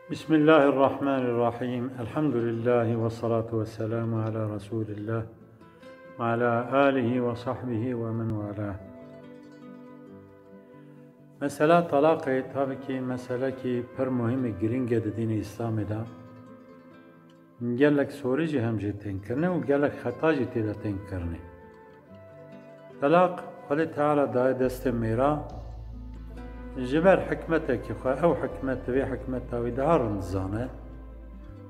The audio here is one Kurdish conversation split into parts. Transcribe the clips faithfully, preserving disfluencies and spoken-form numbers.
Bismillahirrahmanirrahim. Elhamdülillah ve salatu ve selamu ala Resulillah ve ala alihi ve sahbihi ve men valah. Mesela talaqê tabii ki meselekî pir muhîmî girîng e di dînê Îslamê de. Gelek sorî jî hem jê tên kirine û gelek xeta jî tê de tên kirine. Telaq Xwedê Teala daye destê mêra ji ber hikmetekî xwe, ew hikmet, vê hikmeta wî daha rind zane.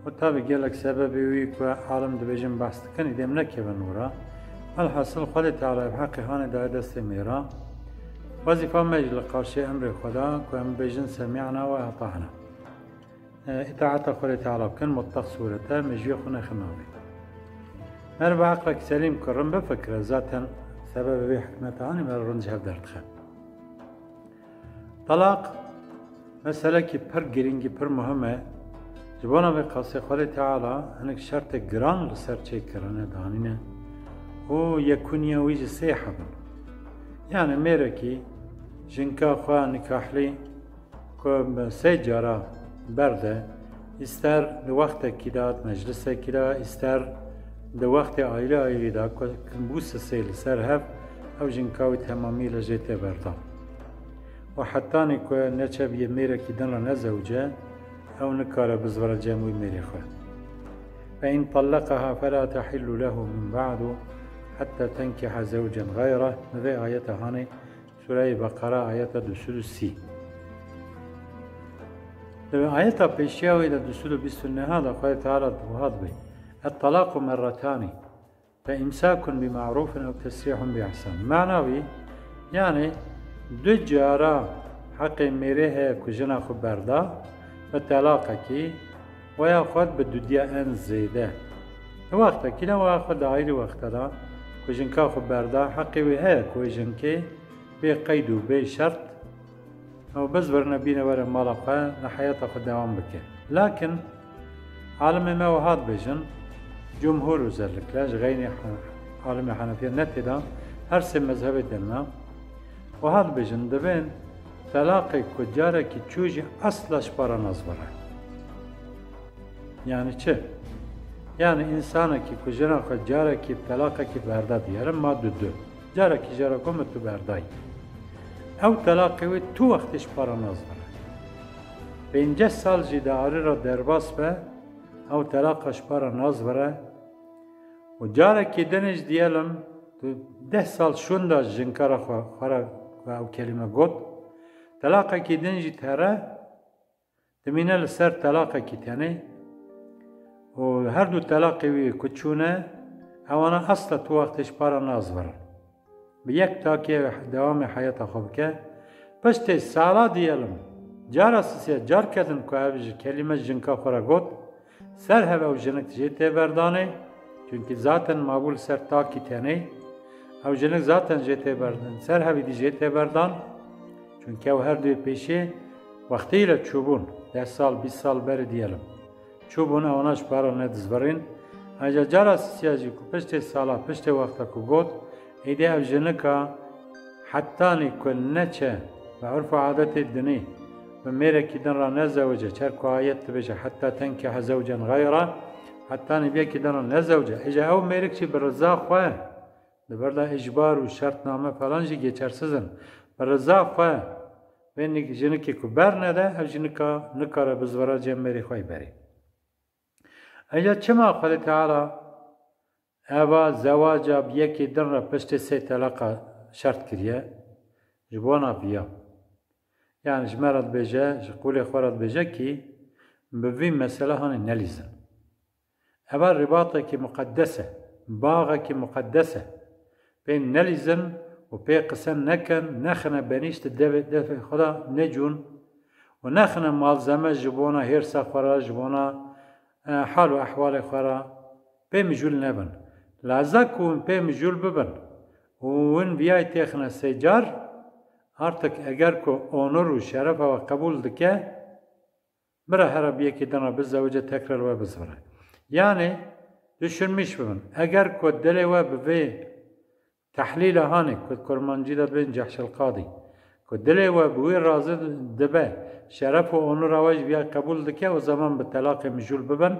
Û tabi gelek sebebê wî ku alim dibêjin behs dikin, îdê em nekevin wira. Elhasil Xwedê Teala ev heqê hanê daye destê mêra. Wezîfa me jî li qarşê emrê Xweda ku em bêjin semî'na ve eta'na. E, îtaeta Xwedê Teala bikin, mutlaq sûrete, mejiyê xwe nexin navê. Mer bi eqlek selîm kirin bifikire, zaten sebebê vê hikmeta hanê me rind ji hev derdixe. Talaq meselekî pir girîngî, pir muhim e. Ji bona vê qasê Xwedê Teala hinek şertê giran li ser çêkirine danîne û yekûniya wî jî sê hebin. Yani mêrekî jinka xwe nikahlî ku bi sê cara berde, îster di wextekî de, di meclisekî de, îster di wextê ayrî ayrî de ku bû sisê li ser hev, ew jinka wî temamî li jê tê berdan. Û hetanî ku neçe biyê mêrekî din re nezewce, ew nikare bizvire cem wî mêrê xwe. Fe in tallaqaha fela tehillu lehu min ba'du hatta tenkiha zewcen gayre. Li vê ayeta hanê Sureyê Beqera ayeta du sed û sî. Di ayeta pêşiya wê de du sed û bîst û neh de Xwedê Teala wiha dibê: "Et-talaqu merretani, fe imsakun bi ma'rufin ew tesrihun bi ihsan." Mana wî, yani du cara heqê mêrê heye ku jina xwe berda, bi telaqekî, weya xwe bi dudiya en zêde. Di wextekî de weya xwe di ayrî wexte de ku jinka xwe berda, heqê wê heye ku wê jinkê bê qeyd û bê şert ew bizvirine bîne were mala xwe, li heyata xwe dewam bike. Lakin alimê me wiha dibêjin, cumhur özellikle, ji xeynî he-, alimê Henefiye ne tê de, her sê mezhebê din ne, wiha dibêjin, dibên telaqê ku carekî çû jî esla ji para nazvire. Yani çi? Yani insanekî ku jina xwe carekî telaqekî berda diyelim, ma du du. Carekî jê re got min tu berdayî. Ew telaqê wê tu wextê ji para nazvire. Pênceh sal jî di arê re derbas be, ew telaqa ji para nazvire. Û carekî din jî diyelim, tu deh sal şûnda jinka re xwe, xwe re ew kelîme got. Telaqekî din jî tere, dimîne li ser telaqekî tenê û her du telaqê wî ku çûne, ewana esla tu wextê ji para nazvirin. Bi yek takê dewamê heyata xwe bike. Piştê sala diyelim, cara sisiya, carke din ku ev ji kelîme jinka xwe re got, ser hev ew jinik jê tê berdanê, çunkî zaten mabû li ser takî tenê, ew jinik zaten jê tê berdan, ser hevî dî jê tê berdan, çunkî ew her duyê pêşê wextî re çûbûn, deh sal, bîst sal berê diyelim. Çûbûn, ewana ji para nedizvirîn. Ayrıca cara sisiya jî ku piştê sala, piştê wexta ku got, êdî ev jinika hetanî ku neçe bi urf û adetê dinî, bi mêrekî din re nezewece, çer ku ayet dibêje, "Hetta tenkiha zewcen gayra", hetanî bi yekî din re nezewece. Îca ew mêrik jî bi riza xwe, di ber de îcbar û şertname falan jî geçersiz in. Bi riza xwe vê nik-, jinikê ku bernede, ev jinika nikare bizvira cem mêrê xwe yî berê. Eja çima Xwedê Teala eva zewaca bi yekê din re piştê sê teleqa şert kiriye? Ji bona viya. Yani ji me re dibêje, ji qûlê xwe re dibêje kî bi vî mesele hanê nelîzin. Eva ribatekî muqeddes e, baxekî muqeddes e. Pê nelîzin û pê qise nekin, nexine benîşt devê, devê xwe de necûn û nexine malzeme ji bona hêrsa xwe re, ji bona, e, hal û ehwalê xwe re pê mijûl nebin. Laza ku hûn pê mijûl bibin û hûn viyayê têxine sê car, artık eger ku onur û şerefa we qebûl dike, bira here bi yekî din re bizewece, tekrar we bizvire. Yani, düşünmüş bibin. Eger ku dilê we bi vê tehlîla hanê, ku kurmancî de dibên cehşil qadî, Ku dilê we bi wî razî dibe, şeref û onura we jî viya qebûl dike, o zaman bi telaqê mijûl bibin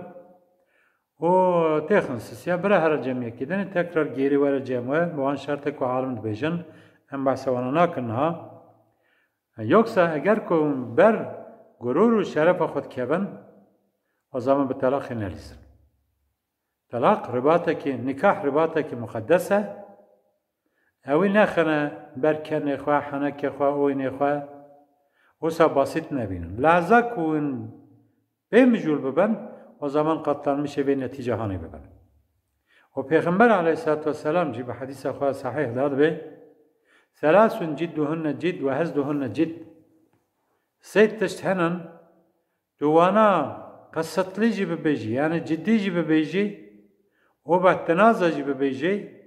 û têxin sisiya bira here cem yekî dinê tekrar gêrî were cem we, bi wan şertê ku alim dibêjin, em behsa wana nakin niha. Yoksa eger ku ber gurûr û şerefa xwe dikevin, o zaman bi telaqê nelîzin. Telaq ribatekî, nikah ribatekî muqeddes e. Ewî nexine ber kenê xwe, henekê xwe, oynê xwe. Wisa basît nebînin. Lehza ku hûn pê mijûl bibin, o zaman qatlanmişê vê netîce hanê bibin. Û Pêxember aleyhissalatu vesselam jî bi hedîsa xwe sahîh de dibê, "Selasun cidduhunne cidd ve hezduhunne cidd." Sê tişt henin, tu wana qesitlî jî bibêjî, yani ciddî jî bibêjî û bi tenaza jî bibêjî,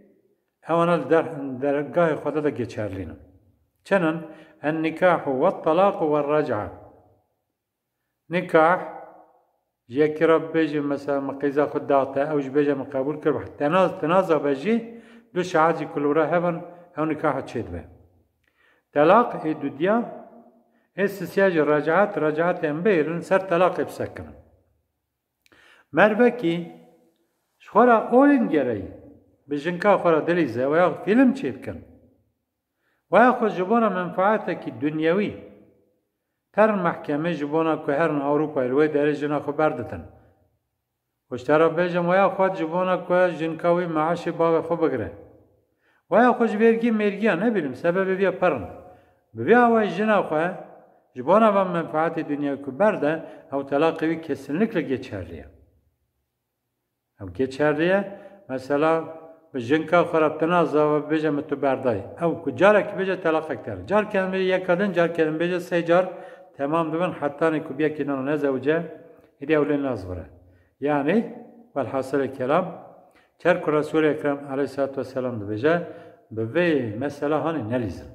ewana li der-, dergahê Xwedê de geçerlî ne. Çi ne? En nikahu ve talaqu ve rac'a. Nikah, ji yekî re bibêje, mesela, min qîza xwe date, ew jî bêje, min qebûl kir, tenaz-, tenaza be jî, du şahid jî ku li wira hebin, ew nikaha çêdibe. Telaq ê dudiya, ê sisiya jî recaet, recaetê em bêrin, ser telaqê bisekinin. Mervekî, ji xwe re oyun gereyî, bi jinka xwe re dilîze, weya fîlm çêdikin. Weya xwe ji bona menfaatekî dunyewî, terin mehkemê ji bona ku herin Ewropayê li wê derê jina xwe berdidin. Û ji te re bêjim, weya xwe ji bona ku jinka wî meaşê bavê xwe bigire. Weya xwe ji vergî mêrgiya, ne bileyim, sebebê viya perin. Bi vî awayî jina xwe ji bona van menfaatê dinyayê ku berde, ew telaqê wî kesinlikle geçerli ye. Ew geçerli ye. Mesela, bi jinka xwe re tinaza ve bêje, min tu berdayî. Ew ku carekî bêje, telaqek te re. Carkên bêje yeka din, carkên bêje sê car, temam dibin, hetanî ku bi yekî din nezewce, îdî ew lê nazvire. Yani, welhasilê kelam, çer ku Resul-i Ekrem aleyhissalatu vesselam dibêje, bi vê mesela hanê nelîzin.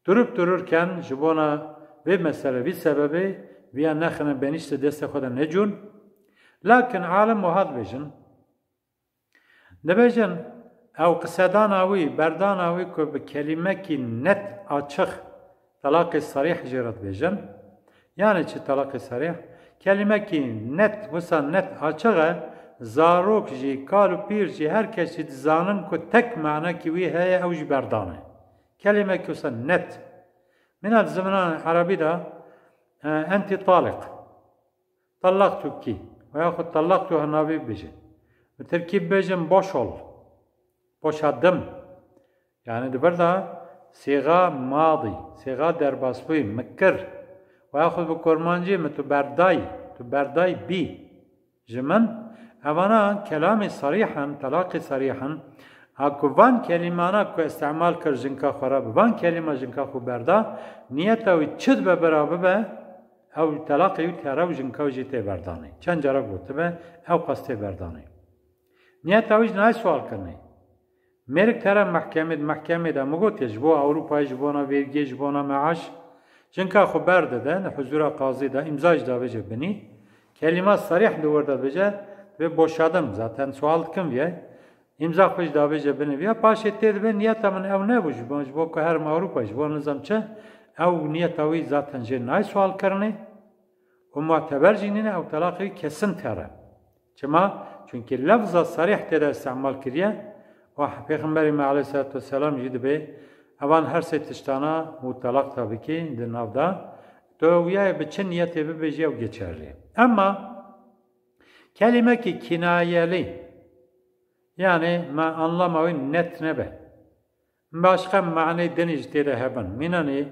Durup dururken ji bona vê mesele, vî sebebê, viya nexine benîştê destê xwe de necûn. Lakin alim wiha dibêjin. Dibêjin, ew qisedana wî, berdana wî ku bi kelîmekî net, açix, telaqê serîh jê re dibêjin. Yani çi telaqê serîh? Kelîmekî net, wisa net, açix e, zarok jî, kal û pîr jî, her kes jî dizanin ku tek manekî wî heye, ew jî berdan e. Kelîmekî wisa net. Mîna di zimanan erebî de, e, enti taliq. Tallaqtuki. Veya xwe tallaqtu hernavî bibêje. Bi tirkî bibêjin boş ol. Boşadım. Yani di vir de sîxa madî, sîxa derbasbûyî, min kir. Veya xwe bi kurmancî min tu berday, tu berday bî. Ji min, evana kelamê sarîh in, telaqê sarîh in, a ku van kelîmana ku îstîmal kir jinka xwe re, bi van kelîma jinka xwe berda, niyeta wî çi dibe bira bibe, ew telaqê wî tere û jinka wî jî tê berdanê. Çend cara gotibe, ew qas tê berdanê. Niyeta wî jî nayê sual kirinê. Mêrik tere mehkemê, di mehkemê de min gotiye, ji bo Ewropayê, ji bona vergiyê, ji bona meaş, jinka xwe berdide, di huzura qazî de, îmza jî davêje binî. Kelîma serîh di wir de bêje, divê boşadim, zaten sual dikim viye. Îmza xwe jî davêje binî viye. Paşê tê dibe, niyeta min ew nebû, ji bo, ji bo ku herim Ewropa, ji bo nizam çi, ew niyeta wî zaten jê nayê sual kirinê. Û muteber jî nîne, ew telaqê wî kesin tere. Çima? Çunkî lefza serîh tê de îstîmal kiriye û Pêxemberê me aleyhisselatu vesselam jî dibê, evan her sê tiştana û telaq tabî kî di nav de, tu wiyayê bi çi niyetê bibêjî ew geçerlî ye. Emma kelîmekî kînayelî, yani me anlama wî net nebe. Başqa manê dinî jî tê de hebin. Mînanî,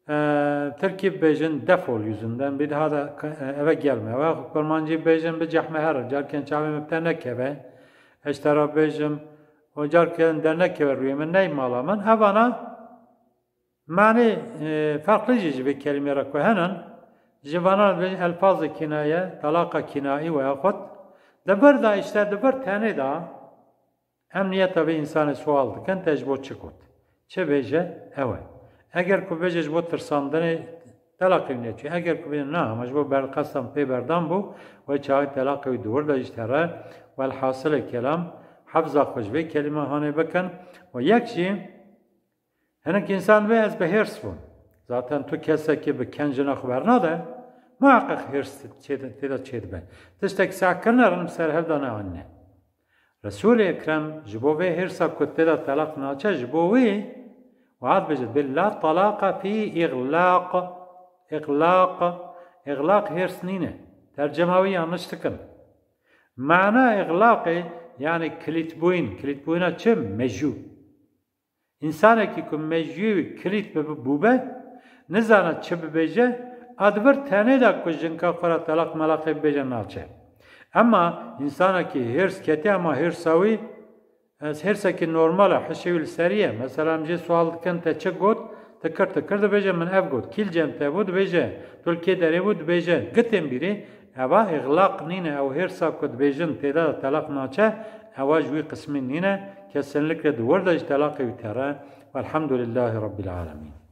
e, tirkî bibêjin defol yüzünden, bir daha da, e, eve gelme. Ve kurmancî bibêjin bicehme here, carkên çavê min bi te nekeve. Ez te re bêjim, o carkên dernekeve rûyê min, ney mala min. Evana manê, e, farklı jî ji vê kelîmê re ku henin, ji vana dibêjin elfazê kînaye, talaqa kînaî veya xwet. Di vir de, işte di vir tenê de, Em niyeta vê însanê sual dikin, te ji bo çi got? Çi bêje? Ew e. Eger ku bêje ji bo tirsandinê, telaqê wî neçû. Eger ku bêje, na, hema ji bo ber-, qestan pê berdan bû, wê çaxê telaqê wî di wir de jî tere. Welhasilê kelam, hefza xwe ji vê kelîma hanê bikin. Û yek jî, Hinek însan bê ez bi hêrs bûm. Zaten tu kesekî bi ken jina xwe bernade, muheqeq hêrs çê-, tê de çêdibe. Tiştek sehkirine rin bi ser hev de neanîne. Resûlê Ekrem ji bo vê hêrsa ku tê de telaq naçe, ji bo wî wiha dibêje, dibê la talaqa fî îxlaq. Îxlaq, îxlaq hêrs nîne. Tercema wî yanlış dikin. Mana îxlaqê, yani kilîtbûyîn. Kilîtbûyîna çi? Mejû. Însanekî ku mejûyê wî kilît bibe, bûbe, nizane çi bibêje, a di vir tenê de ku jinka xwe re telaq melaqê bibêje naçe. Ema însanekî hêrs ketiye, ema hêrsa wî, ez hêrsekî normal e, hişê wî li serî ye. Mesela em jê sual dikin, te çi got? Tikir tikir dibêje, min ev got. Kî li cem te bû? Dibêje, tu li kê derê bû? Dibêje, gitên bîrî, eva îxlaq nîne, ew hêrsa ku dibêjin tê de telaq naçe, ewa ji wî qismî nîne, kesinlikle di wir de ji telaqê wî tere. Welhamdulillahî Rabbil Alemîn.